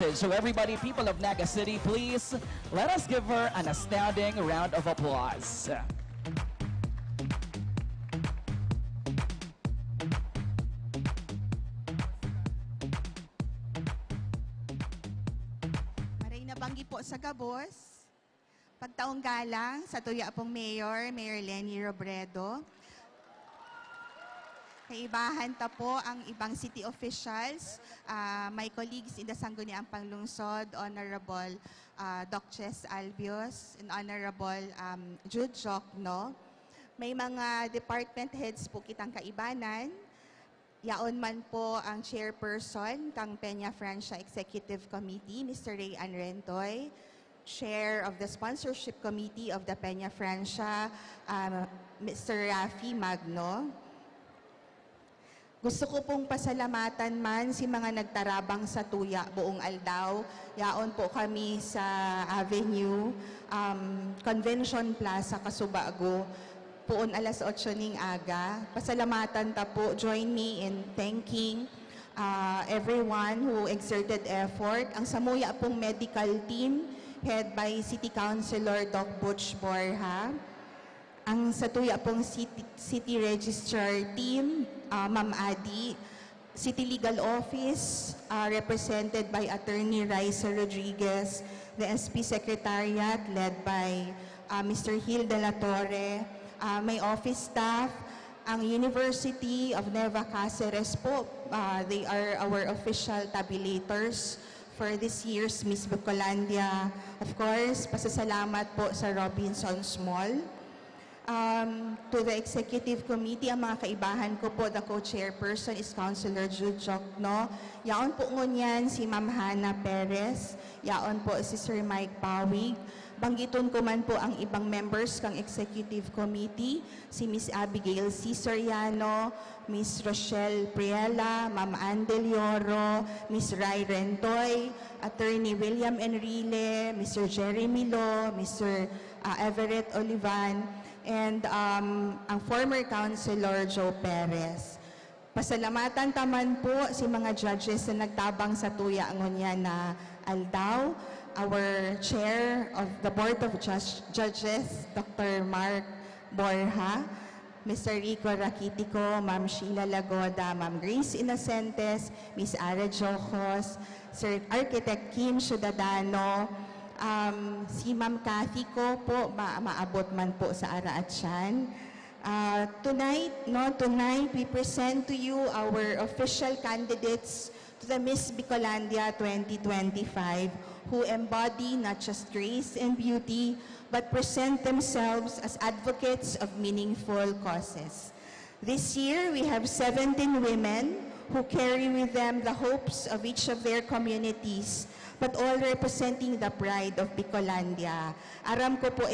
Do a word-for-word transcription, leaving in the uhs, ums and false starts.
So everybody, people of Naga City, please let us give her an astounding round of applause. Maray na banggi po sa gabos. Pagtaong galang sa tuya pong Mayor, Mayor Leni Robredo. Kaibahan ta po ang ibang city officials, ah, my colleagues in the Sangguniang Panglungsod, Honorable ah, Doc Chess Albios, and Honorable um, Jude Jokno. May mga department heads po kitang kaibanan. Yaon man po ang chairperson kang Peña Francia Executive Committee, Mister Ray Ann Rentoy, chair of the sponsorship committee of the Peña Francia, um, Mister Rafi Magno. Gusto ko pong pasalamatan man si mga nagtarabang sa tuya buong aldaw. Yaon po kami sa Avenue, um, Convention Plaza, Casubago, poon alas otso ning aga. Pasalamatan ta po. Join me in thanking uh, everyone who exerted effort. Ang samuya pong medical team, head by City Councilor Doc Butch Borja. Ang satuya pong city, city registrar team, ah, Ma'am Adi, City Legal Office, ah, represented by Attorney Raisa Rodriguez, the S P Secretariat led by ah, Mister Gil de la Torre, ah, may office staff, ang University of Nueva Caceres po, ah, they are our official tabulators for this year's Miss Bicolandia. Of course, pasasalamat po sa Robinsons Mall. Um, to the executive committee, ang mga kaibahan ko po, the co-chairperson is Councilor Jude Jokno. Yaon po ngunyan si Ma'am Hannah Perez, yaon po si Sir Mike Pawig. Banggiton ko man po ang ibang members kang executive committee, si Miss Abigail C. Soriano, Miss Rochelle Priela, Ma'am Ann Del Oro, Miss Ray Rentoy, Attorney William Enrile, Mister Jerry Milo, Mister ah, Everett Olivan, and um, ang former Councilor Joe Perez. Pasalamatan ta man po si mga judges na nagtabang sa tuya ngunyan na aldaw, our Chair of the Board of Judge- Judges, Doctor Mark Borja, Mister Rico Raquitico, Ma'am Sheila Lagoda, Ma'am Grace Innocentes, Miss Ara Jocos, Sir Architect Kim Ciudadano, um, si Ma'am Cathy ko po, ma- maabot man po sa araatyan. Uh, tonight, no, tonight we present to you our official candidates to the Miss Bicolandia twenty twenty-five, who embody not just grace and beauty, but present themselves as advocates of meaningful causes. This year, we have seventeen women who carry with them the hopes of each of their communities, but all representing the pride of Bicolandia. Aram ko po,